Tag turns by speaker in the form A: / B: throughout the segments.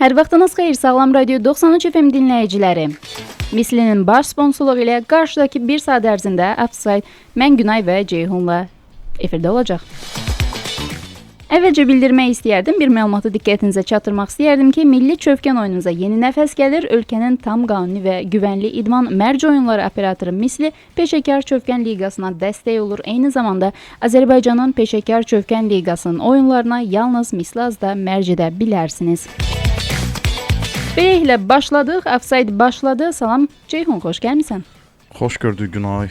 A: Hər vaxtınız xeyir, Sağlam Radio 93 FM dinləyiciləri. Mislinin baş sponsorluğu ilə qarşıdakı bir saat ərzində Offside mən Günay və Ceyhunla efirdə olacaq. Əvvəlcə bildirmək istəyərdim, bir məlumatı diqqətinizə çatdırmaq istəyərdim ki, milli çövkən oyunumuza yeni nəfəs gəlir. Ölkənin tam qanuni və güvənli idman mərc oyunları operatoru Misli Peşəkar Çövkən Liqasına dəstək olur. Eyni zamanda Azərbaycanın Peşəkar Çövkən Liqasının oyunlarına yalnız Misli azda mərc edə bilərsiniz. Beləliklə başladıq. Offside başladı. Salam Ceyhun, xoş gəlmisən.
B: Xoş gördük Günay.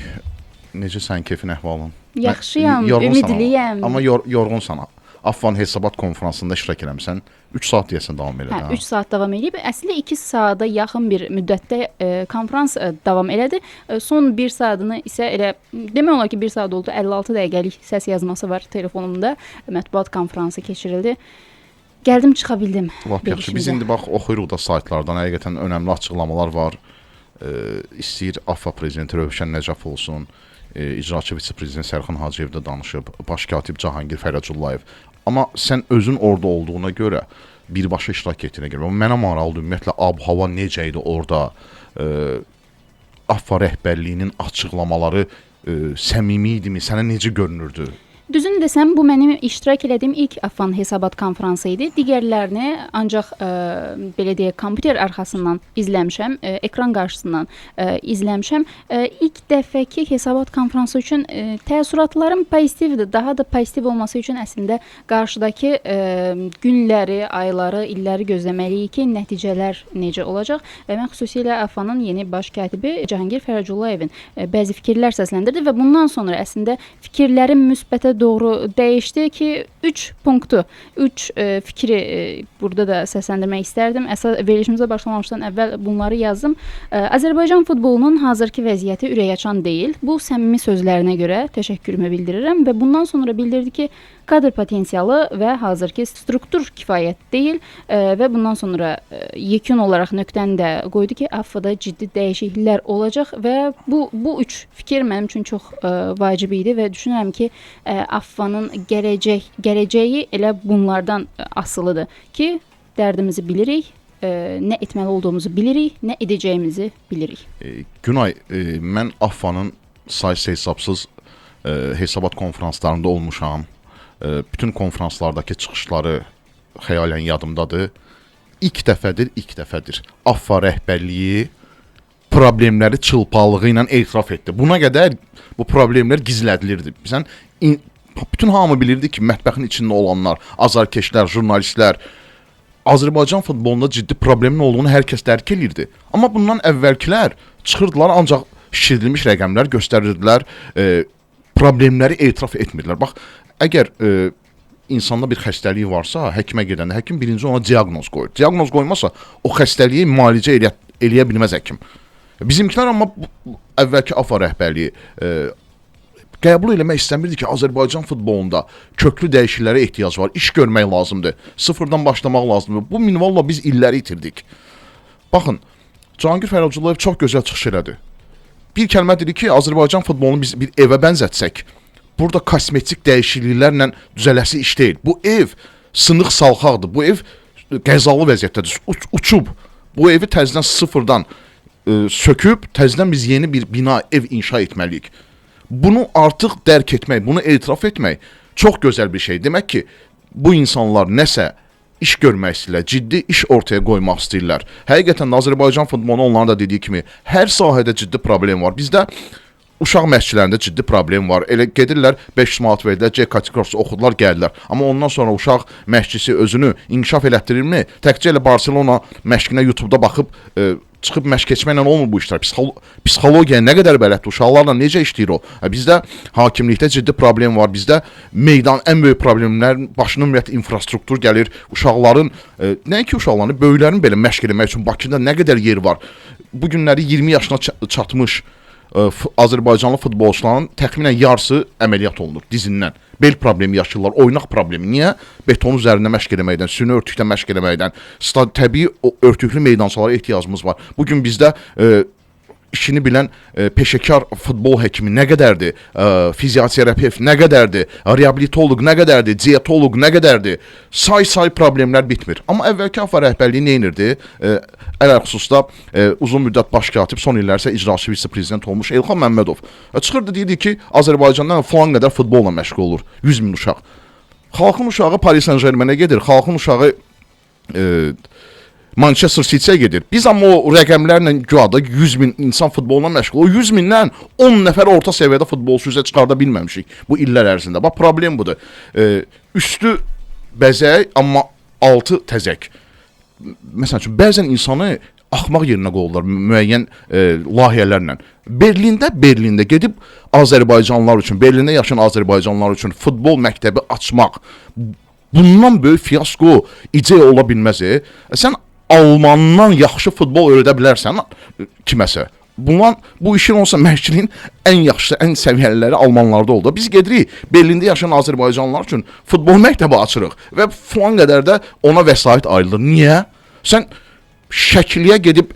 B: Necəsən, kefin, əhvalın?
A: Yaxşıyam, ümidliyəm.
B: Amma yorğunsan. Affan hesabat konfransında iştirak eləmisən. 3 saat deyəsən davam elədi.
A: Hə, 3 saat davam eləyib. Əslində 2 saata yaxın bir müddətdə konfrans davam elədi. Son 1 saatını isə elə demək olar ki, 1 saat oldu. 56 dəqiqəlik səs yazması var telefonumda. Mətbuat konfransı keçirildi. Gəldim, çıxa bildim.
B: Lap yaxşı. Biz indi bax oxuyuruq da saytlardan. Həqiqətən önəmli açıqlamalar var. İstəyir AFFA prezidenti Rövşən Nəcəf olsun, icraçı vitse-prezident Sərxan Hacıyev də danışıb, baş katib Cahangir Fərəcullayev. Amma sən özün orada olduğuna görə, birbaşa iştirak etdiyinə görə, mənə maraqlıdır ümumiyyətlə ab-hava necə idi orada, AFFA rəhbərliyinin açıqlamaları səmimi idimi, sənə necə görünürdü?
A: Düzünü desəm, bu mənim iştirak elədiyim ilk AFFA-nın hesabat konfransı idi. Digərlərini ancaq belə deyək, kompüter arxasından izləmişəm, ekran qarşısından izləmişəm. İlk dəfəki hesabat konfransı üçün təəssüratlarım pozitivdir. Daha da pozitiv olması üçün əslində qarşıdakı günləri, ayları, illəri gözləməliyik ki, nəticələr necə olacaq. Və mən xüsusilə AFFA-nın yeni baş katibi Cahangir Fərəcullayevin bəzi fikirlər səsləndirdi və bundan sonra əslində fikirlərim müsbətə doğru dəyişdi ki, 3 punktu, 3 fikri burada da səsləndirmək istərdim. Əsas verilişimizə başlamamışdan əvvəl bunları yazdım. Azərbaycan futbolunun hazırki vəziyyəti ürəkaçan deyil. Bu səmimi sözlərinə görə təşəkkürümü bildirirəm və bundan sonra bildirdi ki, kadr potensialı və hazırki struktur kifayət deyil və bundan sonra yekun olaraq nöqtəni də qoydu ki, AFFA-da ciddi dəyişikliklər olacaq və bu üç fikir mənim üçün çox vacib idi və düşünürəm ki, AFFA-nın gələcəyi elə bunlardan asılıdır ki, dərdimizi bilirik, nə etməli olduğumuzu bilirik, nə edəcəyimizi bilirik.
B: Günay, mən AFFA-nın saysız hesabsız hesabat konfranslarında olmuşam. Bütün konfranslardakı çıxışları xəyalən yadımdadır. İlk dəfədir AFFA rəhbərliyi problemləri çılpaqlığı ilə etiraf etdi. Buna qədər bu problemlər gizlədilirdi. Sən bütün hamı bilirdi ki, mətbəxin içində olanlar, azarkeşlər, jurnalistlər, Azərbaycan futbolunda ciddi problemin olduğunu hər kəs dərk elirdi. Amma bundan əvvəlkilər çıxırdılar, ancaq şişirdilmiş rəqəmlər göstərirdilər, problemləri etiraf etmirdilər. Bax, əgər insanda bir xəstəlik varsa, həkimə gedəndə həkim birinci ona diaqnoz qoyur. Diaqnoz qoymasa, o xəstəliyi müalicə eləyə bilməz həkim. Bizimkilər amma əvvəlki AFFA rəhbərliyi qəbul eləmək istəmirdi ki, Azərbaycan futbolunda köklü dəyişikliklərə ehtiyac var, iş görmək lazımdır, sıfırdan başlamaq lazımdır. Bu minvalla biz illəri itirdik. Baxın, Cahangir Fərəcullayev çox gözəl çıxış elədi. Bir kəlmə dedi ki, Azərbaycan futbolunu biz bir evə bənzətsək, burada kosmetik dəyişikliklərlə düzələsi iş deyil. Bu ev sınıq salxaqdır, bu ev qəzalı vəziyyətdədir, uçub. Bu evi təzədən sıfırdan söküb, təzədən biz yeni bir bina, ev inşa etməliyik. Bunu artıq dərk etmək, bunu etiraf etmək çox gözəl bir şey. Demək ki, bu insanlar nəsə iş görmək istəyirlər, ciddi iş ortaya qoymaq istəyirlər. Həqiqətən də Azərbaycan futbolunu onların da dediyi kimi hər sahədə ciddi problem var. Bizdə uşaq məşqçilərində ciddi problem var. Elə gedirlər 500 manat verdilər, C kateqoriyası oxudular, gəldilər. Amma ondan sonra uşaq məşqçisi özünü inkişaf elətdirirmi? Təkcə elə Barselona məşqinə YouTube-da baxıb çıxıb məşq keçməklə olmur bu işlər. Psixologiya nə qədər bələddir, uşaqlarla necə işləyir o? Bizdə hakimlikdə ciddi problem var. Bizdə meydan ən böyük problemlər başına ümumiyyətlə infrastruktur gəlir. Uşaqların, nəinki uşaqların, böyüklərin belə məşq eləmək üçün Bakıda nə qədər yer var. Bu günləri 20 yaşına çatmış Azərbaycanlı futbolçuların təxminən yarısı əməliyyat olunur dizindən. Bel problemi yaşayırlar, oynaq problemi. Niyə? Beton üzərində məşq eləməkdən, süni örtükdə məşq eləməkdən, təbii örtüklü meydançalara ehtiyacımız var. Bugün bizdə İşini bilən peşəkar futbol həkimi nə qədərdir, fizioterapevt nə qədərdir, reabilitoloq nə qədərdir, dietoloq nə qədərdir? Say-say problemlər bitmir. Amma əvvəlki AFFA rəhbərliyi nə edirdi? Ələxüsusda uzun müddət baş katib, son illər isə icraçı vitse-prezident olmuş Elxan Məmmədov. Çıxırdı, deyirdi ki, Azərbaycandan filan qədər futbolla məşğul olur, 100 min uşaq. Xalqın uşağı Paris Saint-Germainə gedir, xalqın uşağı Manchester City-yə gedir. Biz amma o rəqəmlərlə güya da 100 min insan futbolla məşğul. O 100 mindən 10 nəfər orta səviyyədə futbolçu üzə çıxarda bilməmişik bu illər ərzində. Bax, problem budur. Üstü bəzək, amma altı təzək. Məsəl üçün, bəzən insanı axmaq yerinə qoyurlar müəyyən layihələrlə. Berlində gedib Azərbaycanlılar üçün, Berlində yaşayan Azərbaycanlılar üçün futbol məktəbi açmaq, bundan böyük fiyasko ideya ola bilməz. Sən Almandan yaxşı futbol öyrədə bilərsən kiməsə. Bu işin olsa məşqçiliyin ən yaxşısı, ən səviyyəliləri Almanlarda oldu. Biz gedirik, Berlində yaşayan Azərbaycanlılar üçün futbol məktəbi açırıq və filan qədər də ona vəsait ayrılır. Niyə? Sən Şəkiliyə gedib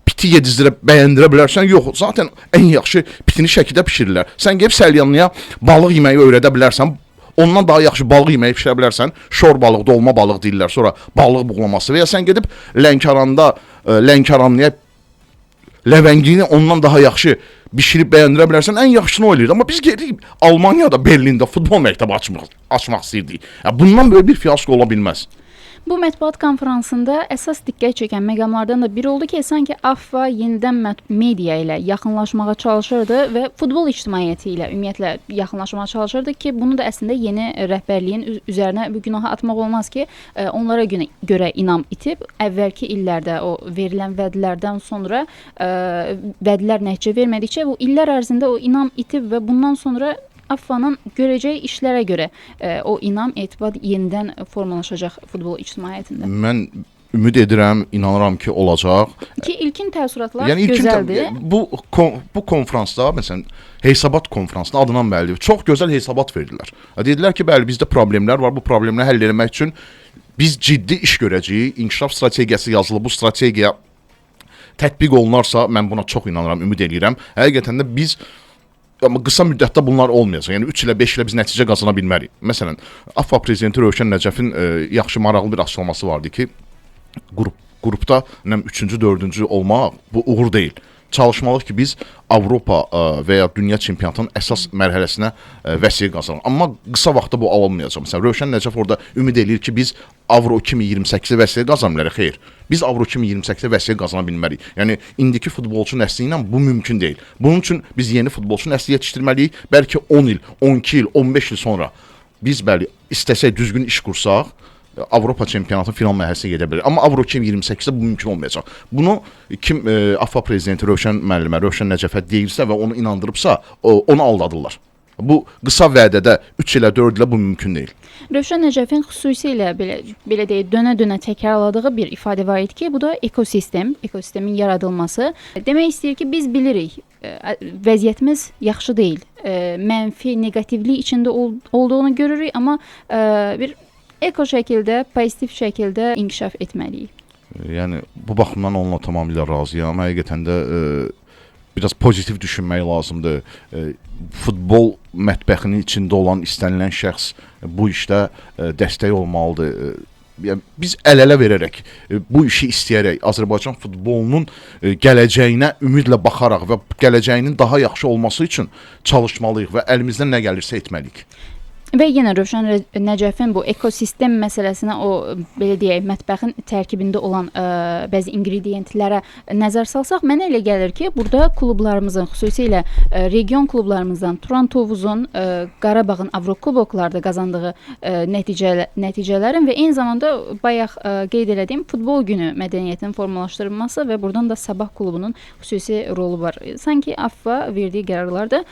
B: piti yedizdirə, bəyəndirə bilərsən? Yox, zaten ən yaxşı pitini Şəkidə pişirirlər. Sən gedib Səlyanlıya balıq yeməyi öyrədə bilərsən. Ondan daha yaxşı balıq yeməyi pişirə bilərsən. Şor balıq, dolma balıq deyirlər, sonra balıq buğlaması. Və ya sən gedib Lənkəranda, Lənkəranlıya ləvəngini ondan daha yaxşı bişirib bəyəndirə bilərsən. Ən yaxşısını o eləyir. Amma biz gedirik Almaniyada, Berlində futbol məktəbi açmaq istəyirdik. Bundan böyük bir fiyasko ola bilməz.
A: Bu mətbuat konfransında əsas diqqət çəkən məqamlardan da biri oldu ki, sanki AFFA yenidən media ilə yaxınlaşmağa çalışırdı və futbol ictimaiyyəti ilə ümumiyyətlə yaxınlaşmağa çalışırdı ki, bunu da əslində yeni rəhbərliyin üzərinə bu günaha atmaq olmaz ki, onlara görə inam itib. Əvvəlki illərdə o verilən vədlərdən sonra vədlər nəticə vermədikcə bu illər ərzində o inam itib və bundan sonra AFFA-nın görəcəyi işlərə görə o inam, etibar yenidən formalaşacaq futbol ictimaiyyətində.
B: Mən ümid edirəm, inanıram ki, olacaq.
A: Ki, ilkin təəssüratlar yəni, gözəldir.
B: Bu konfransda, məsələn, hesabat konfransında adından bəllidir. Çox gözəl hesabat verdilər. Dedilər ki, bəli, bizdə problemlər var. Bu problemləri həll etmək üçün biz ciddi iş görəcəyik. İnkişaf strategiyası yazılıb. Bu strategiya tətbiq olunarsa, mən buna çox inanıram, ümid edirəm. Həqiqətən də biz amma qısa müddətdə bunlar olmayacaq. Yəni 3 ilə 5 ilə biz nəticə qazana bilmərik. Məsələn, AFFA prezidenti Rövşən Nəcəfin yaxşı maraqlı bir açıqlaması vardı ki, qrupda 3-cü, 4-cü olmaq bu uğur deyil. Çalışmalıyıq ki, biz Avropa və ya dünya çempionatının əsas mərhələsinə vəsiqə qazanalım. Amma qısa vaxtda bu alınmayacaq. Məsələn, Rövşən Nəcəf orada ümid eləyir ki, biz Avro 2028-ə vəsiqə qazana bilərik. Xeyr, biz Avro 2028-ə vəsiqə qazana bilmərik. Yəni, indiki futbolçu nəsli ilə bu mümkün deyil. Bunun üçün biz yeni futbolçu nəsli yetişdirməliyik. Bəlkə 10 il, 12 il, 15 il sonra biz bəli, istəsək düzgün iş qursaq, Avropa çempionatının final mərhələsinə gedə bilər. Amma Avro 2028-də bu mümkün olmayacaq. Bunu kim AFFA prezidenti Rövşən müəllimə, Rövşən Nəcəfə deyirsə və onu inandırıbsa, onu aldadırlar. Bu qısa vədədə 3 ilə 4 ilə bu mümkün deyil.
A: Rövşən Nəcəfin xüsusilə belə deyək, dönə-dönə təkrarladığı bir ifadə var idi ki, bu da ekosistem, ekosistemin yaradılması. Demək istəyir ki, biz bilirik, vəziyyətimiz yaxşı deyil. Mənfi, neqativlik içində olduğunu görürük, amma bir eko şəkildə, pozitiv şəkildə inkişaf etməliyik.
B: Yəni, bu baxımdan onunla tamamilə razıyam. Həqiqətən də biraz pozitiv düşünmək lazımdır. Futbol mətbəxinin içində olan istənilən şəxs bu işdə dəstək olmalıdır. Yəni, biz əl-ələ verərək, bu işi istəyərək, Azərbaycan futbolunun gələcəyinə ümidlə baxaraq və gələcəyinin daha yaxşı olması üçün çalışmalıyıq və əlimizdən nə gəlirsə etməliyik.
A: Və yenə Rövşən Nəcəfin bu ekosistem məsələsinə o, belə deyək, mətbəxin tərkibində olan bəzi ingredientlərə nəzər salsaq, mənə elə gəlir ki, burada klublarımızın, xüsusilə region klublarımızdan Turan Tovuzun, Qarabağın Avrokuboklarda qazandığı nəticələrin və eyni zamanda bayaq qeyd elədiyim futbol günü mədəniyyətinin formalaşdırılması və buradan da Sabah klubunun xüsusi rolu var. Sanki AFFA verdiyi qərarlarda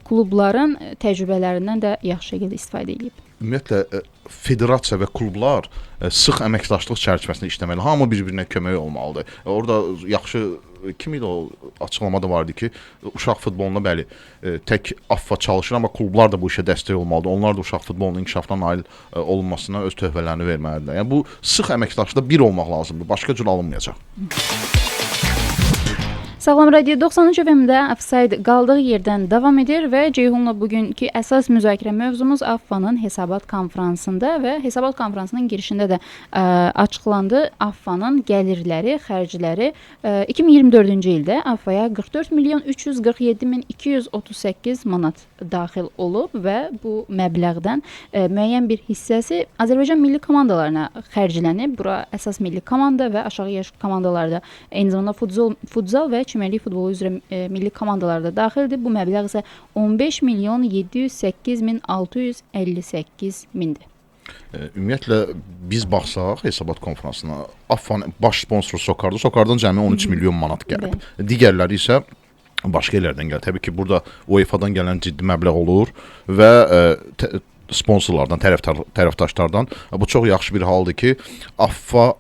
A: klubların təcrübələrindən də yaxşı şəkildə istifadə edib.
B: Ümumiyyətlə, federasiya və klublar sıx əməkdaşlıq çərçivəsində işləməli. Hamı bir-birinə kömək olmalıdır. Orada yaxşı, kim idi o açıqlamada vardı ki, uşaq futbolunda bəli, tək AFFA çalışır, amma klublar da bu işə dəstək olmalıdır. Onlar da uşaq futbolunun inkişafına nail olunmasına öz töhfələrini verməlidirlər. Yəni, bu sıx əməkdaşlıqda bir olmaq lazımdır. Başqa cür alınmayacaq.
A: Sağlam Radio 93 FM-də Offside qaldığı yerdən davam edir və Ceyhunla bugünkü əsas müzakirə mövzumuz AFFA-nın hesabat konfransında və hesabat konfransının girişində də açıqlandı AFFA-nın gəlirləri, xərcləri. 2024-cü ildə AFFA-ya 44 milyon 347 min 238 manat daxil olub və bu məbləğdən müəyyən bir hissəsi Azərbaycan milli komandalarına xərclənib. Bura əsas milli komanda və aşağı yaş komandalarda, eyni zamanda futzal və çimərlik futbolu üzrə milli komandalar da daxildir. Bu məbləğ isə 15 milyon 708 min 658 mindir.
B: Ümumiyyətlə biz baxsaq hesabat konfransına, AFFA-nın baş sponsoru Sokardır. Sokardan cəmi 13 milyon manat gəlib. Digərləri isə başqa yerlərdən gəlir. Təbii ki, burada UEFA-dan gələn ciddi məbləğ olur və sponsorlardan, tərəfdaşlardan. Bu çox yaxşı bir haldır ki, AFFA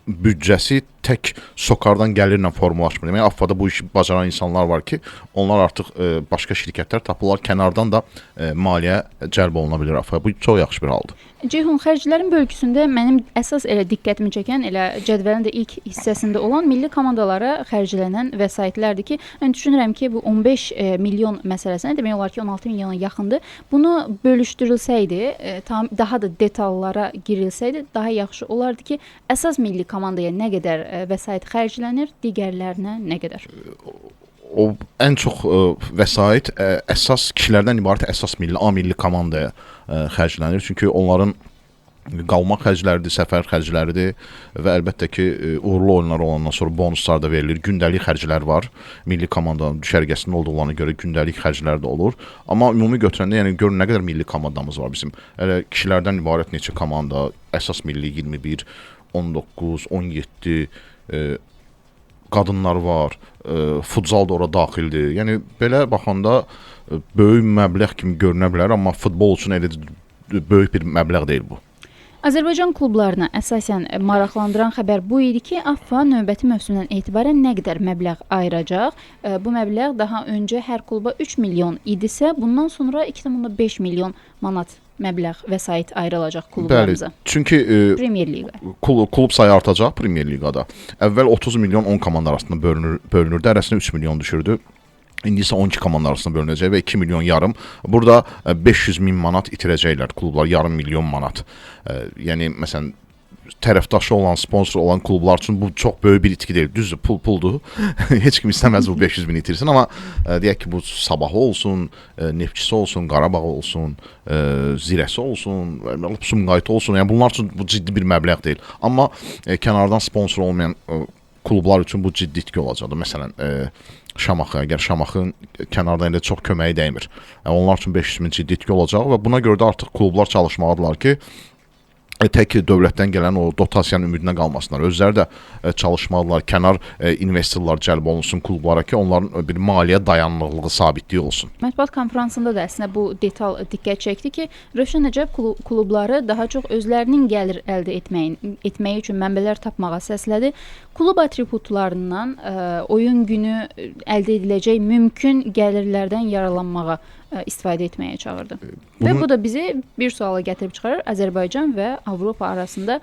B: büdcəsi tək Sokardan gəlirlə formalaşmır. Demək, AFFA-da bu işi bacaran insanlar var ki, onlar artıq başqa şirkətlər tapırlar, kənardan da maliyyə cəlb oluna bilir AFFA-ya. Bu çox yaxşı bir haldır.
A: Ceyhun, xərclərin bölgüsündə mənim əsas elə diqqətimi çəkən, elə cədvəlin də ilk hissəsində olan milli komandalara xərclənən vəsaitlərdir ki, mən düşünürəm ki, bu 15 milyon məsələsinə demək olar ki, 16 milyona yaxındır. Bunu bölüşdürülsəydi, tam daha da detallara girilsəydi, daha yaxşı olardı ki, əsas milli komandaya nə qədər vəsait xərclənir, digərlərinə nə qədər?
B: O ən çox vəsait əsas kişilərdən ibarət əsas milli, A milli komandaya xərclənir. Çünki onların qalma xərcləridir, səfər xərcləridir və əlbəttə ki, uğurlu oyunlar olandan sonra bonuslar da verilir. Gündəlik xərclər var. Milli komandanın düşərgəsində olduqlarına görə gündəlik xərclər də olur. Amma ümumi götürəndə, yəni görün nə qədər milli komandamız var bizim. Elə kişilərdən ibarət neçə komanda, əsas milli 21, 19, 17, qadınlar var, futzal da ora daxildir. Yəni belə baxanda böyük məbləğ kimi görünə bilər, amma futbol üçün elə böyük bir məbləğ deyil bu.
A: Azərbaycan klublarına əsasən maraqlandıran xəbər bu idi ki, AFFA növbəti mövsümdən etibarən nə qədər məbləğ ayıracaq? Bu məbləğ daha öncə hər kluba 3 milyon idisə, bundan sonra 2,5 milyon manat məbləğ, vəsait ayrılacaq klublarımıza.
B: Bəli, çünki
A: Premier Liqa.
B: Klub sayı artacaq Premier Liqada. Əvvəl 30 milyon 10 komanda arasında bölünürdü, ərəsinə 3 milyon düşürdü. İndi isə 12 komanda arasında bölünəcək və 2 milyon yarım. Burada 500 min manat itirəcəklər klublar, yarım milyon manat. Yəni, məsələn, tərəfdaşı olan, sponsor olan klublar üçün bu çox böyük bir itki deyil. Düzdür, pul puldur. Heç kim istəməz bu 500 min itirsin, amma deyək ki, bu Sabahı olsun, Neftçisi olsun, Qarabağ olsun, Zirəsi olsun, Sumqayıtı olsun. Yəni bunlar üçün bu ciddi bir məbləğ deyil. Amma kənardan sponsor olmayan klublar üçün bu ciddi itki olacaqdır. Məsələn, Şamaxı, əgər Şamaxın kənardan elə çox köməyi dəymir. Onlar üçün 500 min ciddi itki olacaq və buna görə də artıq klublar çalışmalıdırlar ki, tək dövlətdən gələn o dotasiyanın ümidinə qalmasınlar. Özləri də çalışmalıdırlar, kənar investorlar cəlb olunsun klublara ki, onların bir maliyyə dayanıqlığı, sabitliyi olsun.
A: Mətbuat konfransında da əslində bu detal diqqət çəkdi ki, Rövşən Nəcəb klubları daha çox özlərinin gəlir əldə etməyi üçün mənbələr tapmağa səslədi. Klub atributlarından oyun günü əldə ediləcək mümkün gəlirlərdən yararlanmağa istifadə etməyə çağırdı. Və bu da bizi bir suala gətirib çıxarır. Azərbaycan və Avropa arasında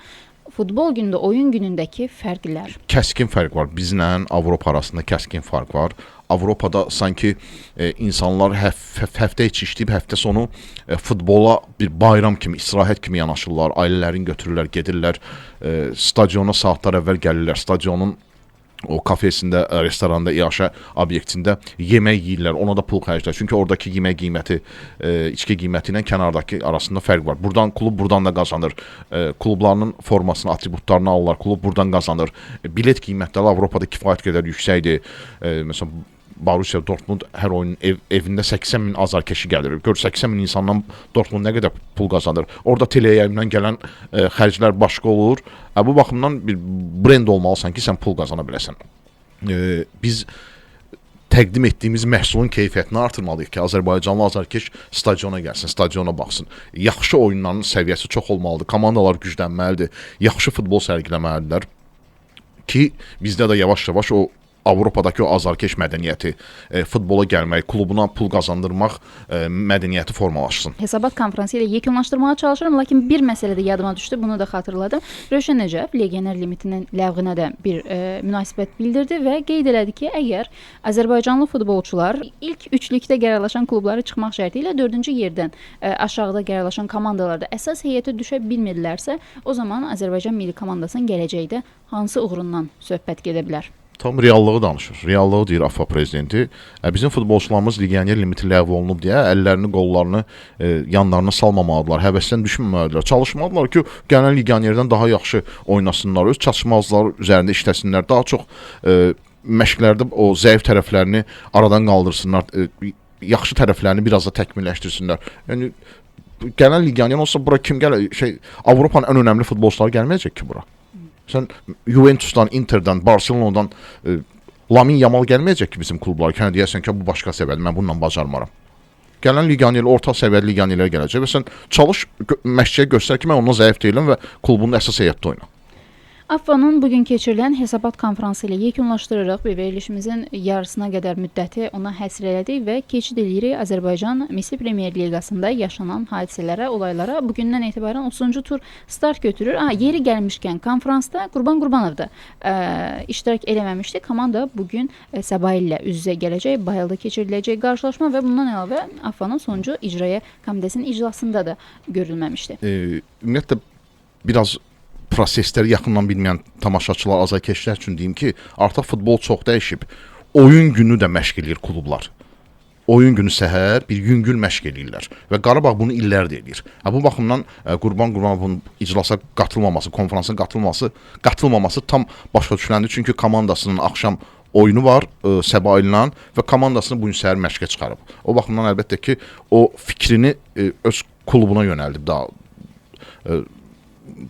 A: futbol günündə, oyun günündəki fərqlər.
B: Kəskin fərq var. Bizlə Avropa arasında kəskin fərq var. Avropada sanki insanlar həftə içi işləyib, həftə sonu futbola bir bayram kimi, istirahət kimi yanaşırlar. Ailələrini götürürlər, gedirlər. Stadiona saatlar əvvəl gəlirlər. Stadionun o kafesində, restoranda, iaşə obyektində yemək yeyirlər, ona da pul xərclər. Çünki oradakı yemək qiyməti, içki qiyməti ilə kənardakı arasında fərq var. Buradan klub buradan da qazanır. Klublarının formasını, atributlarını alırlar, klub buradan qazanır. Bilet qiymətləri Avropada kifayət qədər yüksəkdir. Məsələn, Borussia Dortmund hər oyunun evində 80 min azarkeşi gəlir. Gör, 80 min insandan Dortmund nə qədər pul qazanır. Orada teleyayımdan gələn xərclər başqa olur. Bu baxımdan bir brend olmalısan ki, sən pul qazana biləsən. Biz təqdim etdiyimiz məhsulun keyfiyyətini artırmalıyıq ki, Azərbaycanlı azarkeş stadiona gəlsin, stadiona baxsın. Yaxşı oyunların səviyyəsi çox olmalıdır, komandalar güclənməlidir, yaxşı futbol sərgiləməlidirlər ki, bizdə də yavaş-yavaş o Avropadakı o azarkeş mədəniyyəti, futbola gəlmək, klubuna pul qazandırmaq mədəniyyəti formalaşsın.
A: Hesabat konfransı ilə yekunlaşdırmağa çalışıram, lakin bir məsələ də yadıma düşdü, bunu da xatırladım. Rövşən Nəcəf legioner limitinin ləğvinə də bir münasibət bildirdi və qeyd elədi ki, əgər Azərbaycanlı futbolçular ilk üçlükdə qərarlaşan klublara çıxmaq şərti ilə 4-cü yerdən aşağıda qərarlaşan komandalarda əsas heyətə düşə bilmirlərsə, o zaman Azərbaycan milli komandasının gələcəkdə hansı uğrundan söhbət gedə bilər?
B: Tam reallığı danışır. Reallığı deyir AFFA prezidenti. Bizim futbolçularımız legioner limiti ləğv olunub deyə əllərini, qollarını yanlarına salmamalıdırlar, həvəsdən düşməməlidirlər. Çalışmalıdırlar ki, gələn legionerdən daha yaxşı oynasınlar, öz çatışmazlıqları üzərində işləsinlər, daha çox məşqlərdə o zəif tərəflərini aradan qaldırsınlar, yaxşı tərəflərini biraz da təkmilləşdirsinlər. Yəni gələn legioner olsa bura kim gəlir? Avropanın ən önəmli futbolçuları gəlməyəcək ki bura. Sən Juventusdan, Interdən, Barcelonadan Lamin Yamal gəlməyəcək ki bizim klublara. Yəni deyərsən ki, bu başqa səviyyədir, mən bununla bacarmaram. Gələn legioner, orta səviyyəli legionerlər gələcək və sən çalış, məşqçiyə göstər ki, mən ondan zəif deyiləm və klubun əsas heyətdə oyna.
A: AFFA-nın bugün keçirilən hesabat konfransı ilə yekunlaşdırırıq. Bir verilişimizin yarısına qədər müddəti ona həsr elədik və keçid eləyirik Azərbaycan Milli Premyer Liqasında yaşanan hadisələrə, olaylara. Bugündən etibarən 30-cu tur start götürür. Yeri gəlmişkən konfransda Qurban Qurbanov da iştirak eləməmişdi. Komanda bugün Səbail ilə üz-üzə gələcək. Bayılda keçiriləcək qarşılaşma və bundan əlavə AFFA-nın sonuncu icraya komitəsinin iclasında da görülməmişdi.
B: Ümumiyyətlə biraz prosesləri yaxından bilməyən tamaşaçılar, azarkeşlər üçün deyim ki, artıq futbol çox dəyişib. Oyun günü də məşq eləyir klublar. Oyun günü səhər bir yüngül məşq eləyirlər və Qarabağ bunu illərdir eləyir. Bu baxımdan Qurban Qurbanovun iclasa qatılmaması, konfransa qatılmaması tam başa düşüləndi. Çünki komandasının axşam oyunu var Səbaillə və komandasını bu gün səhər məşqə çıxarıb. O baxımdan əlbəttə ki, o fikrini öz klubuna yönəldib daha.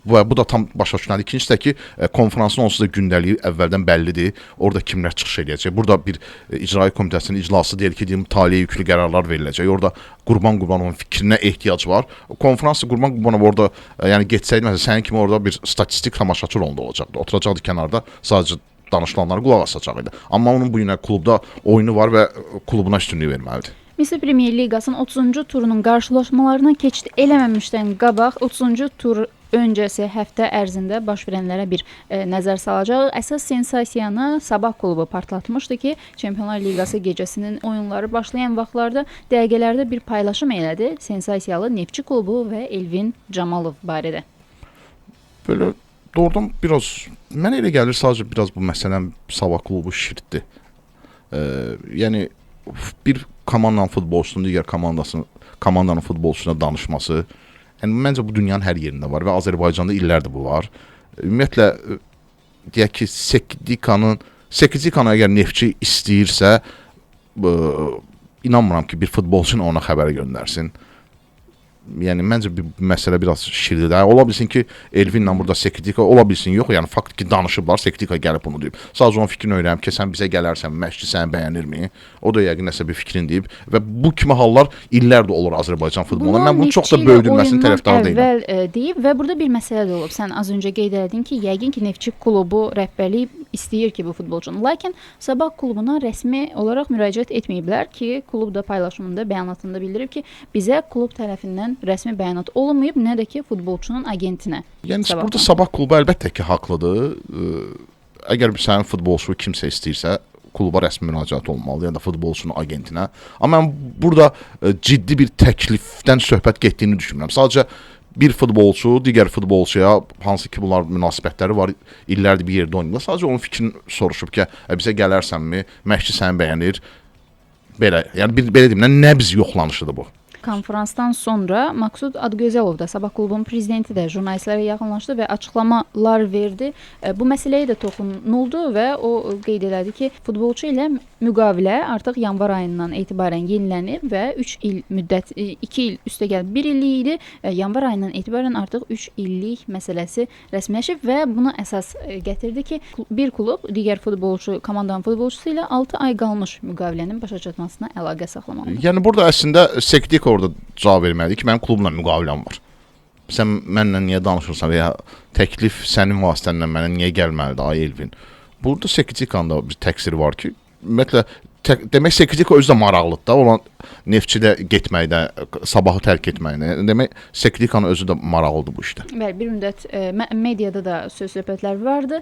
B: Və bu da tam başa düşüləndi. İkincisi də ki, konfransın onsuz da gündəliyi əvvəldən bəllidir. Orada kimlər çıxış eləyəcək. Burada bir icraî komitəsinin iclası deyil ki, deyim, taliyə yüklü qərarlar veriləcək. Orada Qurban Qurbanovun fikrinə ehtiyac var. Konfrans Qurban Qurbanov orada, yəni getsəydi, məsələn, sənin kimi orada bir statistik tamaşaçı rolunda olacaqdı. Oturacaqdı kənarda, sadəcə danışılanlara qulaq asacaq idi. Amma onun bu günə klubda oyunu var və klubuna üstünlük verməlidir.
A: Milli Premyer Liqasının 30-cu turunun qarşılaşmalarına keçid eləməmişdən qabaq 30-cu tur öncəsi həftə ərzində baş verənlərə bir nəzər salacaq. Əsas sensasiyanı Sabah klubu partlatmışdı ki, Çempionlar Liqası gecəsinin oyunları başlayan vaxtlarda dəqiqələrdə bir paylaşım elədi sensasiyalı Neftçi klubu və Elvin Camalov barədə.
B: Belə doğrudan biraz mənə elə gəlir sadəcə biraz bu məsələn Sabah klubu şişirtdi. Yəni bir komandanın futbolçusunun digər komandanın futbolçusuna danışması, yəni məncə bu dünyanın hər yerində var və Azərbaycanda illərdir bu var. Ümumiyyətlə deyək ki, Sekdikanı əgər Neftçi istəyirsə, inanmıram ki, bir futbolçunu ona xəbər göndərsin. Yəni məncə bir məsələ biraz şişirdi. Ola bilsin ki, Elvinlə burada Sekdika, ola bilsin yox. Yəni fakt ki, danışıblar, Sekdika gəlib bunu deyib. Sadəcə onun fikrini öyrənib ki, sən bizə gələrsən, məşqçi səni bəyənirmi? O da yəqin nəsə bir fikrini deyib və bu kimi hallar illərdir olur Azərbaycan futbolunda. Mən bunun çox da böyüdülməsinin tərəfdarı deyiləm.
A: Əvvəl deyib və burada bir məsələ də olub. Sən az öncə qeyd elədin ki, yəqin ki, Neftçi klubu rəhbərliyi istəyir ki, bu futbolçunu. Lakin Sabah klubuna rəsmi olaraq müraciət etməyiblər ki, klub da paylaşımında, bəyanatında bildirib ki, bizə klub tərəfindən rəsmi bəyanat olunmayıb, nə də ki futbolçunun agentinə.
B: Yəni burada Sabah klubu əlbəttə ki haqlıdır. Əgər sənin futbolçu kimsə istəyirsə, kluba rəsmi müraciət olmalıdır, ya da futbolçunun agentinə. Amma mən burada ciddi bir təklifdən söhbət getdiyini düşünmürəm. Sadəcə bir futbolçu digər futbolçuya, hansı ki bunlar münasibətləri var, illərdir bir yerdə oynayırlar. Sadəcə onun fikrini soruşub ki, bizə gələrsənmi, məşqçi səni bəyənir. Belə, yəni bir belə deyim, nəbz yoxlanışıdır bu.
A: Konfransdan sonra Maksud Adgözəlov da, Sabah klubunun prezidenti də jurnalistlərə yaxınlaşdı və açıqlamalar verdi. Bu məsələyə də toxunuldu və o qeyd elədi ki, futbolçu ilə müqavilə artıq yanvar ayından etibarən yenilənib və 3 il müddət, 2 il üstəgəl 1 illik idi. Yanvar ayından etibarən artıq 3 illik məsələsi rəsmiləşib və buna əsas gətirdi ki, bir klub digər futbolçu, komandanın futbolçusu ilə 6 ay qalmış müqavilənin başa çatmasına əlaqə saxlamalıdır.
B: Yəni burada əslində Sekdik orada cavab verməlidir ki, mənim klubla müqaviləm var. Sən mənlə niyə danışırsan və ya təklif sənin vasitənlə mənə niyə gəlməlidir, ay Elvin? Burada Sekidikanın da bir təqsiri var ki, ümumiyyətlə demək Sekidika özü də maraqlıdır da, olan Neftçidə getməkdə, Sabahı tərk etməkdə. Demək Sekidikanın özü də maraqlıdır bu işdə.
A: Bəli, bir müddət mediada da söz-söhbətlər vardı.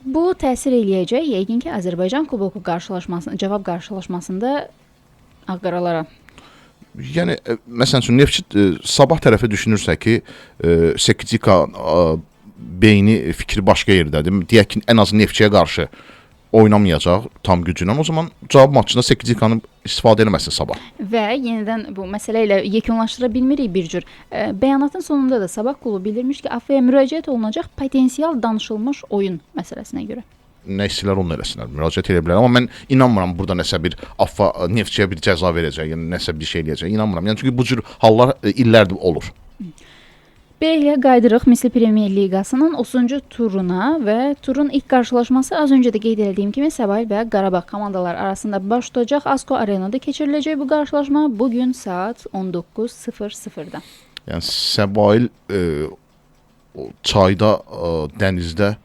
A: Bu təsir eləyəcək yəqin ki, Azərbaycan Kuboku qarşılaşmasında, cavab qarşılaşmasında ağqaralara.
B: Yəni məsəl üçün Neftçi Sabah tərəfi düşünürsə ki, Sekidika beyni, fikri başqa yerdədir. Deyək ki, ən az Neftçiyə qarşı oynamayacaq tam gücündən. O zaman cavab maçında Sekidikanı istifadə eləməsin Sabah.
A: Və yenidən bu məsələ ilə yekunlaşdıra bilmirik bir cür. Bəyanatın sonunda da Sabah klubu bildirmiş ki, AFF-yə müraciət olunacaq potensial danışılmış oyun məsələsinə görə.
B: Nə istəyirlər onu eləsinlər, müraciət edə bilər. Amma mən inanmıram burada nəsə bir AFF Neftçiyə bir cəza verəcək, yəni nəsə bir şey eləyəcək. İnanmıram. Yəni çünki bu cür hallar illərdir olur.
A: Beləliklə qayıdırıq Misli Premyer Liqasının 30-cu turuna və turun ilk qarşılaşması az öncə də qeyd etdiyim kimi Səbail və Qarabağ komandaları arasında baş tutacaq. Asko Arenada keçiriləcək bu qarşılaşma bu gün saat 19:00-da.
B: Yəni Səbail çayda, dənizdə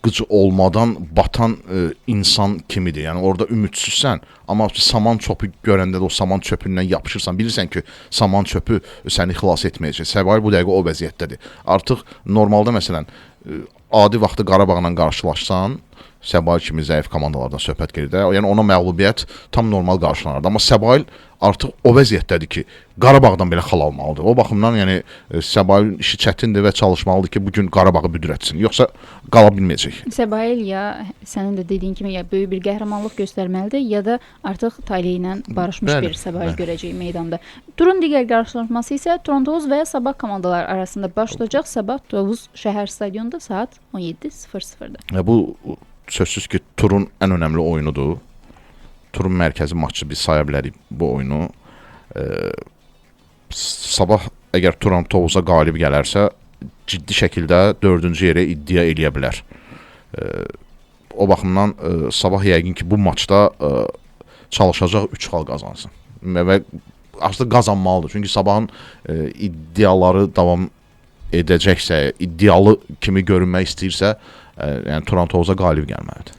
B: qıcı olmadan batan insan kimidir. Yəni orada ümidsizsən, amma saman çöpü görəndə də o saman çöpündən yapışırsan, bilirsən ki, saman çöpü səni xilas etməyəcək. Səbail bu dəqiqə o vəziyyətdədir. Artıq normalda məsələn adi vaxtı Qarabağla qarşılaşsan, Səbail kimi zəif komandalardan söhbət gedir də, yəni ona məğlubiyyət tam normal qarşılanardı. Amma Səbail artıq o vəziyyətdədir ki, Qarabağdan belə xal almalıdır. O baxımdan yəni Səbailin işi çətindir və çalışmalıdır ki, bu gün Qarabağı büdrətsin. Yoxsa qala bilməyəcək.
A: Səbail ya sənin də dediyin kimi ya böyük bir qəhrəmanlıq göstərməlidir, ya da artıq taleyi ilə barışmış bir Səbail görəcək meydanda. Turun digər qarşılaşması isə Turan Tovuz və Sabah komandaları arasında baş tutacaq. Sabah Tovuz şəhər stadionunda saat 17:00-da.
B: Bu sözsüz ki, turun ən önəmli oyunudur. Turun mərkəzi maçı biz saya bilərik bu oyunu. Sabah əgər Turan Tovuza qalib gələrsə, ciddi şəkildə 4-cü yerə iddia eləyə bilər. O baxımdan Sabah yəqin ki, bu maçda çalışacaq 3 xal qazansın. Və aslında qazanmalıdır. Çünki Sabahın iddiaları davam edəcəksə, iddialı kimi görünmək istəyirsə, yəni Turan Tovuza qalib gəlməlidir.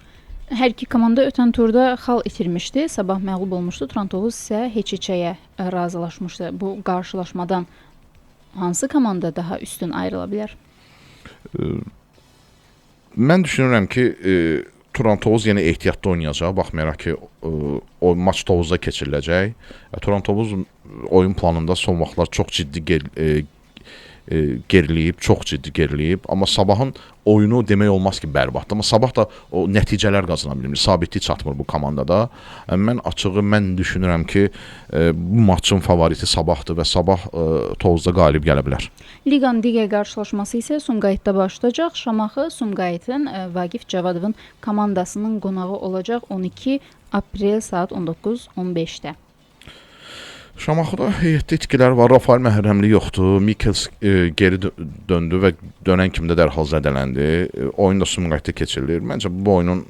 A: Hər iki komanda ötən turda xal itirmişdi. Sabah məğlub olmuşdu. Turan Tovuz isə heç-heçəyə razılaşmışdı. Bu qarşılaşmadan hansı komanda daha üstün ayrıla bilər?
B: Mən düşünürəm ki, Turan Tovuz yenə ehtiyatlı oynayacaq. Baxmayaraq ki, o maç Tovuzda keçiriləcək. Turan Tovuz oyun planında son vaxtlar çox ciddi geriləyib, çox ciddi geriləyib. Amma Sabahın oyunu demək olmaz ki, bərbaddır. Amma Sabah da o nəticələr qazana bilmir. Sabitlik çatmır bu komandada. Mən açığı mən düşünürəm ki, bu maçın favoriti Sabahdır və Sabah Tovuzda qalib gələ bilər.
A: Liqanın digər qarşılaşması isə Sumqayıtda başlayacaq. Şamaxı Sumqayıtın Vaqif Cavadovun komandasının qonağı olacaq 12 aprel saat 19:15-də.
B: Şamaxıda heyətdə itkilər var. Rafael Məhərrəmli yoxdur. Mikels geri döndü və dönən kimi də dərhal zədələndi. Oyun da Sumqayıtda keçirilir. Məncə bu oyunun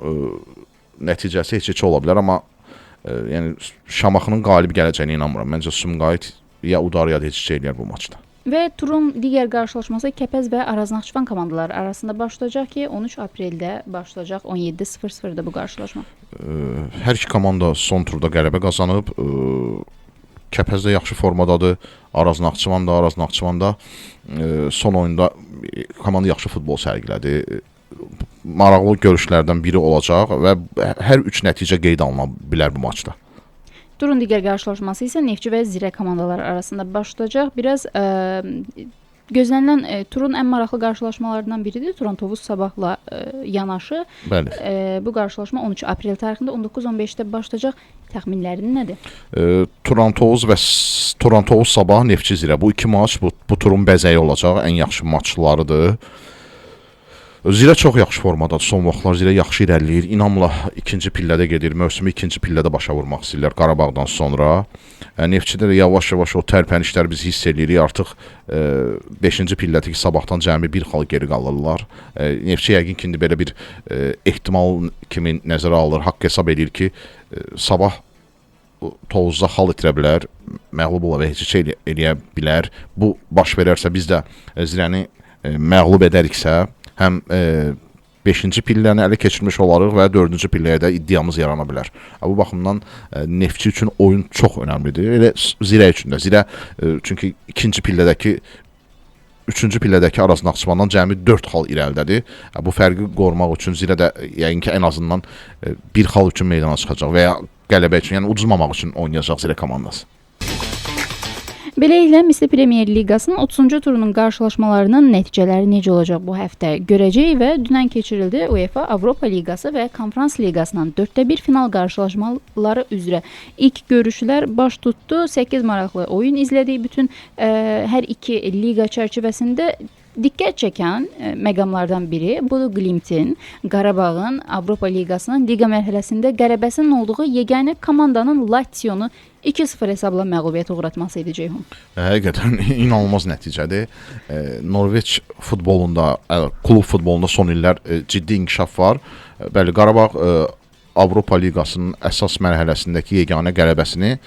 B: nəticəsi heç-heç ola bilər, amma yəni Şamaxının qalib gələcəyinə inanmıram. Məncə Sumqayıt ya udar ya da heç-heç eləyər bu maçda.
A: Və turun digər qarşılaşması Kəpəz və Araz Naxçıvan komandaları arasında başlayacaq ki, 13 apreldə başlayacaq 17:00-da bu qarşılaşma.
B: Hər iki komanda son turda qələbə qazanıb. Kəpəz də yaxşı formadadır, Araz Naxçıvan da, Araz Naxçıvan da son oyunda komanda yaxşı futbol sərgilədi. Maraqlı görüşlərdən biri olacaq və hər üç nəticə qeyd alına bilər bu maçda.
A: Turun digər qarşılaşması isə Neftçi və Zirə komandaları arasında başlayacaq. Biraz gözlənilən turun ən maraqlı qarşılaşmalarından biridir. Turan Tovuz Sabahla yanaşı.
B: Bəli.
A: Bu qarşılaşma 13 aprel tarixində 19:15-də başlayacaq. Təxminlərin nədir?
B: Turan Tovuz və Turan Tovuz Sabah, Neftçi Zirə. Bu iki maç bu turun bəzəyi olacaq. Ən yaxşı maçlarıdır. Zirə çox yaxşı formadadır. Son vaxtlar Zirə yaxşı irəliləyir. İnamla ikinci pillədə gedir. Mövsümü ikinci pillədə başa vurmaq istəyirlər Qarabağdan sonra. Neftçidə də yavaş-yavaş o tərpənişləri biz hiss eləyirik. Artıq 5-ci pillədəki Sabahdan cəmi bir xal geri qalırlar. Neftçi yəqin ki, indi belə bir ehtimal kimi nəzərə alır. Haqq hesab eləyir ki, Sabah Tovuzda xal itirə bilər, məğlub ola və heç şey eləyə bilər. Bu baş verərsə biz də Zirəni məğlub edəriksə, həm 5-ci pilləni ələ keçirmiş olarıq və 4-cü pilləyə də iddiamız yarana bilər. Bu baxımdan Neftçi üçün oyun çox önəmlidir. Elə Zirə üçün də. Zirə çünki ikinci pillədəki 3-cü pillədəki Araz Naxçıvandan cəmi 4 xal irəlidədir. Bu fərqi qorumaq üçün Zirə də yəqin ki, ən azından bir xal üçün meydana çıxacaq və ya qələbə üçün, yəni uduzmamaq üçün oynayacaq Zirə komandası.
A: Beləliklə, Misli Premyer Liqasının 30-cu turunun qarşılaşmalarının nəticələri necə olacaq bu həftə görəcəyik və dünən keçirildi UEFA Avropa Liqası və Konfrans Liqasının 4-1 final qarşılaşmaları üzrə ilk görüşlər baş tutdu. 8 maraqlı oyun izlədik bütün hər iki liqa çərçivəsində. Diqqət çəkən məqamlardan biri Bodo Glimtin Qarabağın Avropa Liqasının liqa mərhələsində qələbəsinin olduğu yeganə komandanın Lazionu 2-0 hesabla məğlubiyyətə uğratması idi Ceyhun.
B: Həqiqətən inanılmaz nəticədir. Norveç futbolunda, klub futbolunda son illər ciddi inkişaf var. Bəli, Qarabağ Avropa Liqasının əsas mərhələsindəki yeganə qələbəsini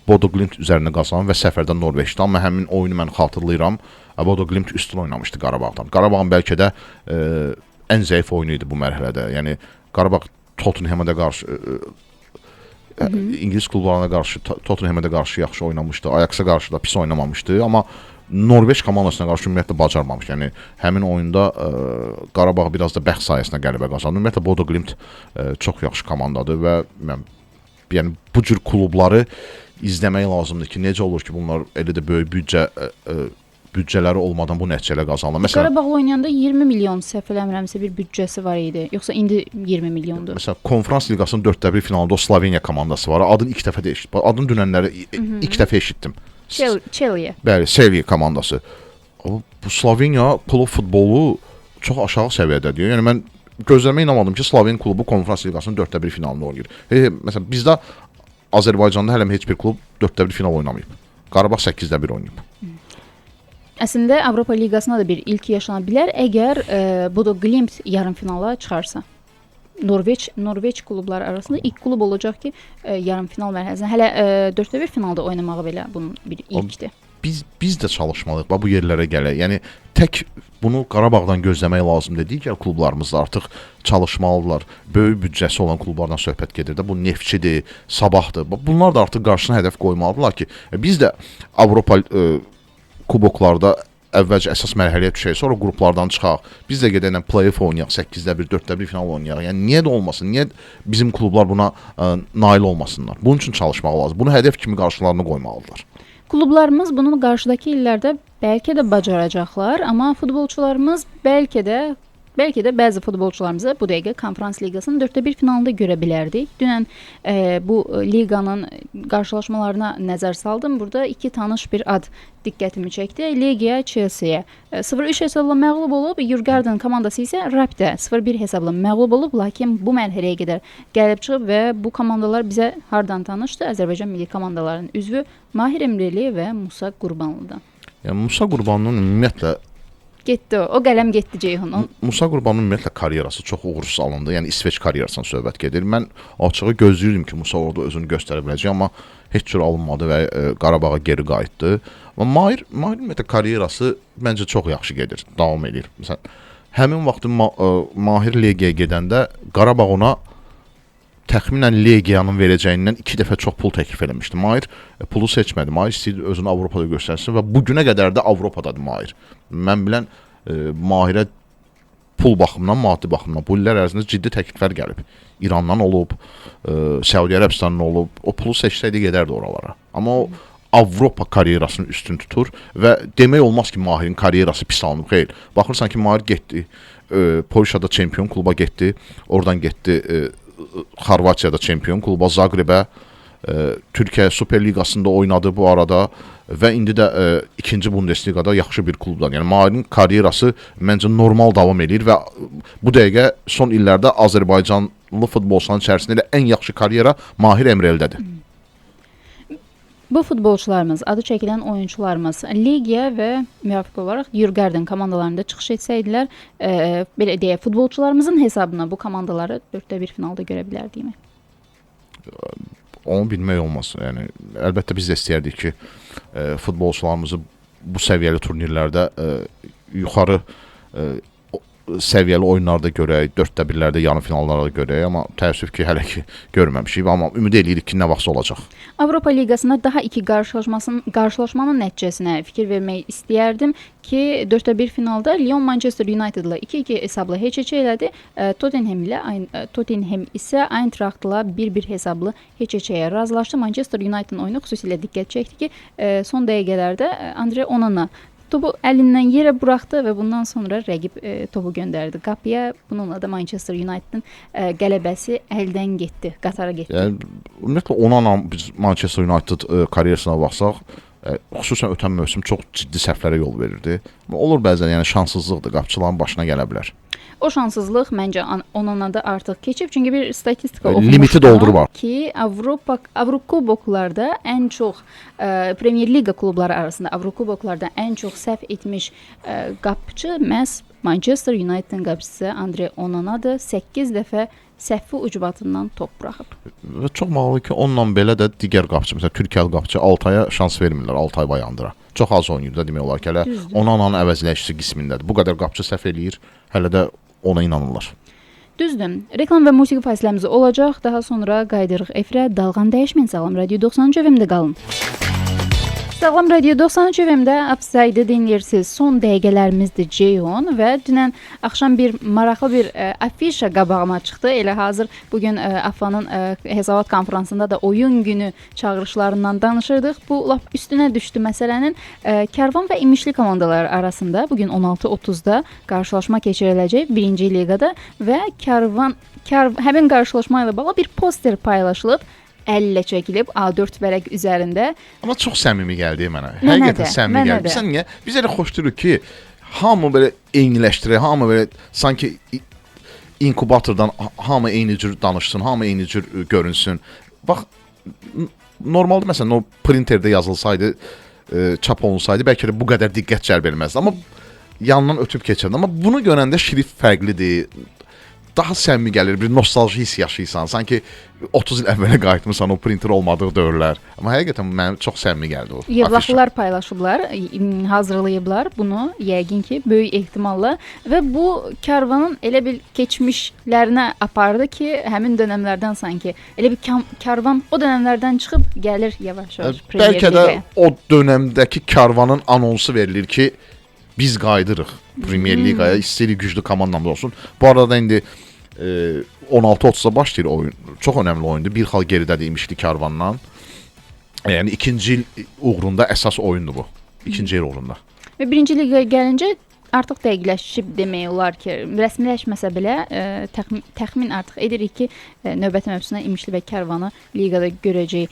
B: Bodo Glimt üzərində qazandı və səfərdə Norveçdə. Amma həmin oyunu mən xatırlayıram. Bodo Glimt üstün oynamışdı Qarabağdan. Qarabağın bəlkə də ən zəif oyunu idi bu mərhələdə. Yəni Qarabağ Tottenham'a da qarşı İngilis klublarına qarşı Tottenham'a da qarşı yaxşı oynamışdı. Ajax-a qarşı da pis oynamamışdı, amma Norveç komandasına qarşı ümumiyyətlə bacarmamışdı. Yəni həmin oyunda Qarabağ biraz da bəxt sayəsində qələbə qazandı. Ümumiyyətlə Bodo Glimt çox yaxşı komandadır və yəni bu cür klubları izləmək lazımdır ki, necə olur ki, bunlar elə də böyük büdcələri olmadan bu nəticələr qazanılır.
A: Məsələn, Qarabağla oynayanda 20 milyon səhv eləmirəmsə bir büdcəsi var idi. Yoxsa indi 20 milyondur.
B: Məsələn, Konfrans Liqasının 4-1 finalında o Sloveniya komandası var. Adını ilk dəfə də eşitdim. Adını dünənləri ilk dəfə eşitdim.
A: Celje.
B: Bəli, Celje komandası. Bu Sloveniya klub futbolu çox aşağı səviyyədədir. Yəni mən gözləmə inanmadım ki, Sloven klubu Konfrans Liqasının 4-1 finalında oynayır. Məsələn, bizdə Azərbaycanda hələ heç bir klub 4-1 final oynamayıb. Qarabağ 8-1 oynayıb.
A: Əslində Avropa Liqasına da bir ilk yaşana bilər, əgər Bodo Glimt yarımfinala çıxarsa. Norveç klubları arasında ilk klub olacaq ki, yarımfinal mərhələsində. Hələ 4-1 finalda oynamağı belə bunun bir ilkdir.
B: Biz də çalışmalıyıq bu yerlərə gələk. Yəni tək bunu Qarabağdan gözləmək lazımdır. Digər klublarımız da artıq çalışmalıdırlar. Böyük büdcəsi olan klublardan söhbət gedir də. Bu Neftçidir, Sabahdır. Bunlar da artıq qarşısına hədəf qoymalıdırlar ki, biz də Avropa kuboklarda əvvəlcə əsas mərhələyə düşək, sonra qruplardan çıxaq. Biz də gedənlə play-off oynayaq, 8-1, 4-1 final oynayaq. Yəni niyə də olmasın? Niyə bizim klublar buna nail olmasınlar? Bunun üçün çalışmaq lazım. Bunu hədəf kimi qarşılarına qoymalıdırlar.
A: Klublarımız bunu qarşıdakı illərdə bəlkə də bacaracaqlar, amma futbolçularımız bəlkə də bəzi futbolçularımızı bu dəqiqə Konfrans Liqasının 4-1 finalında görə bilərdik. Dünən bu liqanın qarşılaşmalarına nəzər saldım. Burada iki tanış bir ad diqqətimi çəkdi. Legia Chelsea-yə 0-3 hesabla məğlub olub, Jurgarden komandası isə Rapid-ə 0-1 hesabla məğlub olub, lakin bu mərhələyə qədər gəlib çıxıb və bu komandalar bizə hardan tanışdı? Azərbaycan milli komandalarının üzvü Mahir Emreli və Musa Qurbanlıdan.
B: Yəni Musa Qurbanlının ümumiyyətlə
A: getdi o. O qələm getdi Ceyhunun.
B: Musa Qurbanlının ümumiyyətlə karyerası çox uğursuz alındı. Yəni İsveç karyerasından söhbət gedir. Mən açığı gözləyirdim ki, Musa orada özünü göstərə biləcək, amma heç cür alınmadı və Qarabağa geri qayıtdı. Amma Mahir ümumiyyətlə karyerası məncə çox yaxşı gedir, davam edir. Məsələn, həmin vaxt Mahir Legiyaya gedəndə Qarabağ ona təxminən Legiyanın verəcəyindən 2 dəfə çox pul təklif eləmişdi. Mahir pulu seçmədi. Mahir istəyirdi özünü Avropada göstərsin və bu günə qədər də Avropadadır Mahir. Mən bilən Mahirə pul baxımından, maddi baxımdan bu illər ərzində ciddi təkliflər gəlib. İrandan olub, Səudiyyə Ərəbistandan olub. O pulu seçsəydi gedərdi oralara. Amma o Avropa karyerasını üstün tutur və demək olmaz ki, Mahirin karyerası pis alınıb. Xeyr. Baxırsan ki, Mahir getdi, Polşada çempion kluba getdi, oradan getdi Xorvatiyada çempion kluba Zagrebə, Türkiyə Super Liqasında oynadı bu arada və indi də 2-ci Bundesliqada yaxşı bir klubdan. Yəni Mahirin karyerası məncə normal davam eləyir və bu dəqiqə son illərdə Azərbaycanlı futbolçuların içərisində elə ən yaxşı karyera Mahir Emrelidədir.
A: Bu futbolçularımız, adı çəkilən oyunçularımız Legia və müvafiq olaraq Jurgarden komandalarında çıxış etsəydilər, belə deyək, futbolçularımızın hesabına bu komandaları 4-1 finalda görə bilərdikmi?
B: Onu bilmək olmaz. Yəni əlbəttə biz də istəyərdik ki, futbolçularımızı bu səviyyəli turnirlərdə yuxarı səviyyəli oyunlarda görək, 4də 1-lərdə, yarım finallarda görək, amma təəssüf ki, hələ ki görməmişik, amma ümid eləyirik ki, nə vaxtsa olacaq.
A: Avropa Liqasında daha iki qarşılaşmanın nəticəsinə fikir vermək istəyərdim ki, 4də 1 finalda Lyon Manchester United-la 2-2 hesablı heç-heçə elədi. Tottenham isə Eintracht-la 1-1 hesablı heç-heçəyə razılaşdı. Manchester United-ın oyunu xüsusilə diqqət çəkdi ki, son dəqiqələrdə Andre Onana topu əlindən yerə buraxdı və bundan sonra rəqib topu göndərdi qapıya. Bununla da Manchester United-ın qələbəsi əldən getdi, qatara getdi.
B: Yəni, ümumiyyətlə Onana biz Manchester United karyerasına baxsaq, xüsusən ötən mövsüm çox ciddi səhvlərə yol verirdi. Olur bəzən, yəni şanssızlıqdır, qapıçıların başına gələ bilər.
A: O şanssızlıq məncə Onanada artıq keçib. Çünki bir statistika oxumuşdum
B: limiti doldurub
A: ki, Avrokuboklarda ən çox Premier Liqa klubları arasında Avrokuboklarda ən çox səhv etmiş qapıçı məhz Manchester United-ın qapıçısı Andre Onanadır. 8 dəfə səhvi ucbatından top buraxıb.
B: Və çox maraqlı ki, onunla belə də digər qapıçı, məsələn Türkiyəli qapıçı Altaya şans vermirlər, Altay Bayandıra. Çox az oynayır da demək olar ki, hələ Onananın əvəzləyicisi qismindədir. Bu qədər qapıçı səhv eləyir, hələ də ona inanırlar.
A: Düzdür. Reklam və musiqi fasiləmiz olacaq. Daha sonra qayıdırıq efirə. Dalğan dəyişməyin. Sağlam Radio 93 FM-də qalın. Sağlam Radio 93 FM-də Offside-ı dinləyirsiniz. Son dəqiqələrimizdir Ceyhun və dünən axşam bir maraqlı bir afişa qabağıma çıxdı. Elə hazır bugün AFFA-nın hesabat konfransında da oyun günü çağırışlarından danışırdıq. Bu lap üstünə düşdü məsələnin. Karvan və İmişli komandaları arasında bugün 16:30-da qarşılaşma keçiriləcək 1-ci liqada və Karvan həmin qarşılaşma ilə bağlı bir poster paylaşılıb. Əllə çəkilib A4 vərəq üzərində.
B: Amma çox səmimi gəldi mənə. Həqiqətən səmimi gəldi. Bilirsən niyə? Biz elə xoşduruq ki, hamı belə eyniləşdirir, hamı belə sanki inkubatordan hamı eyni cür danışsın, hamı eyni cür görünsün. Bax, normalda məsələn o printerdə yazılsaydı, çap olunsaydı bəlkə də bu qədər diqqət cəlb eləməzdi. Amma yanından ötüb keçirdi. Amma bunu görəndə şrift fərqlidir. Daha səmimi gəlir, bir nostalji hiss yaşayırsan. Sanki 30 il əvvələ qayıtmısan o printer olmadığı dövrlər. Amma həqiqətən mənə çox səmimi gəldi o.
A: Yevlaxlılar paylaşıblar, hazırlayıblar bunu yəqin ki, böyük ehtimalla və bu karvanın elə bir keçmişlərinə apardı ki, həmin dönəmlərdən sanki elə bir karvan o dönəmlərdən çıxıb gəlir yavaş-yavaş Premier
B: Ligaya. Bəlkə də o dönəmdəki karvanın anonsu verilir ki, biz qayıdırıq Premier Ligaya, istəyirik güclü komandamız olsun. Bu arada indi 16:30-da başlayır oyun. Çox önəmli oyundur. Bir xal geridədir İmişli Karvandan. Yəni ikinci il uğrunda əsas oyundur bu. İkinci il uğrunda.
A: Və birinci liqaya gəlincə artıq dəqiqləşib demək olar ki, rəsmiləşməsə belə təxmin artıq edirik ki, növbəti mövsümdə İmişli və Karvanı liqada görəcəyik.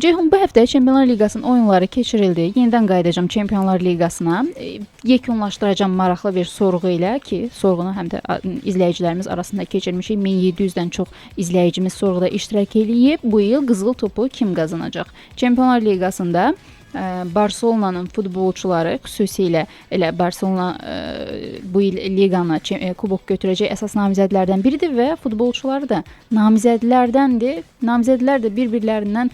A: Ceyhun, bu həftə Çempionlar Liqasının oyunları keçirildi. Yenidən qayıdacağım Çempionlar Liqasına. Yekunlaşdıracağım maraqlı bir sorğu ilə ki, sorğunu həm də izləyicilərimiz arasında keçirmişik. 1700-dən çox izləyicimiz sorğuda iştirak eləyib. Bu il qızıl topu kim qazanacaq? Çempionlar Liqasında Barselonanın futbolçuları, xüsusilə elə Barselona bu il liqanı, kubok götürəcək əsas namizədlərdən biridir və futbolçuları da namizədlərdəndir. Namizədlər də bir-birlərindən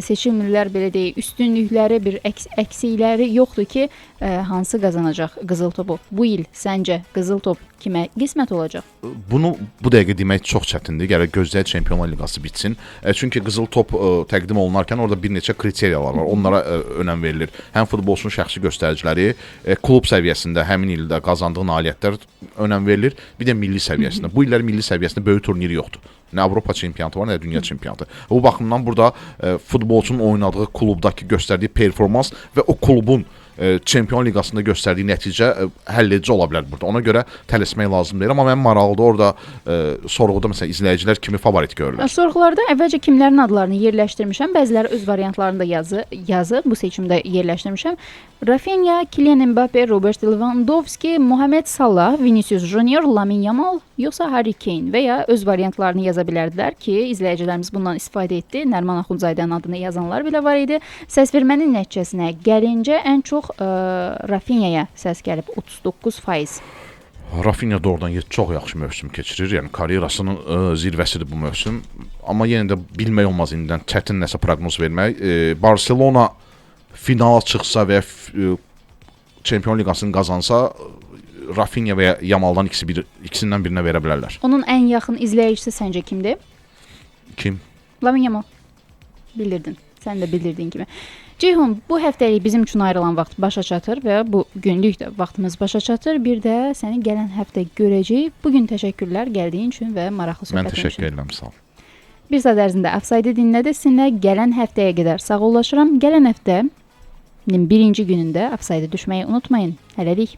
A: seçilmirlər, belə deyək, üstünlükləri, bir əksikləri yoxdur ki, hansı qazanacaq qızıl topu. Bu il səncə qızıl top kimə qismət olacaq?
B: Bunu bu dəqiqə demək çox çətindir. Gərək gözləyək Çempionlar Liqası bitsin. Çünki qızıl top təqdim olunarkən orada bir neçə kriteriyalar var. Onlara önəm verilir. Həm futbolçunun şəxsi göstəriciləri, klub səviyyəsində həmin ildə qazandığı nailiyyətlər önəm verilir. Bir də milli səviyyəsində. Bu illər milli səviyyəsində böyük turnir yoxdur. Nə Avropa çempionatı var, nə dünya çempionatı. Bu baxımdan burada futbolçunun oynadığı klubdakı göstərdiyi performans və o klubun Çempion Liqasında göstərdiyi nəticə həll edici ola bilər burada. Ona görə tələsmək lazım deyil. Amma mənim maraqlıdır orada sorğuda məsələn izləyicilər kimi favorit görürlər.
A: Sorğularda əvvəlcə kimlərin adlarını yerləşdirmişəm. Bəziləri öz variantlarını da yazıb bu seçimdə yerləşdirmişəm. Rafinha, Kylian Mbappe, Robert Lewandowski, Mohamed Salah, Vinicius Junior, Lamine Yamal yoxsa Harry Kane və ya öz variantlarını yaza bilərdilər ki, izləyicilərimiz bundan istifadə etdi. Nərman Axundzadənin adını yazanlar belə var idi. Səs vermənin nəticəsinə gəlincə ən çox Rafinha'ya səs gəlib 39%.
B: Rafinha doğrudan çox yaxşı mövsüm keçirir. Yəni karyerasının zirvəsidir bu mövsüm. Amma yenə də bilmək olmaz indidən çətin nəsə proqnoz vermək. Barselona finala çıxsa və ya Çempion Liqasını qazansa Rafinha və ya Yamaldan ikisindən birinə verə bilərlər.
A: Onun ən yaxın izləyicisi səncə kimdir?
B: Kim?
A: Lamine Yamal. Bildirdin. Sən də bildirdiyin kimi. Ceyhun, bu həftəlik bizim üçün ayrılan vaxt başa çatır və bu günlük də vaxtımız başa çatır. Bir də səni gələn həftə görəcəyik. Bu gün təşəkkürlər gəldiyin üçün və maraqlı
B: Mən
A: söhbətin
B: təşəkkür
A: üçün.
B: edirəm, sağ ol.
A: Bir saat ərzində Offside-i dinlədi. Sizinlə gələn həftəyə qədər sağollaşıram. Gələn həftənin birinci günündə Offside-ə düşməyi unutmayın. Hələlik.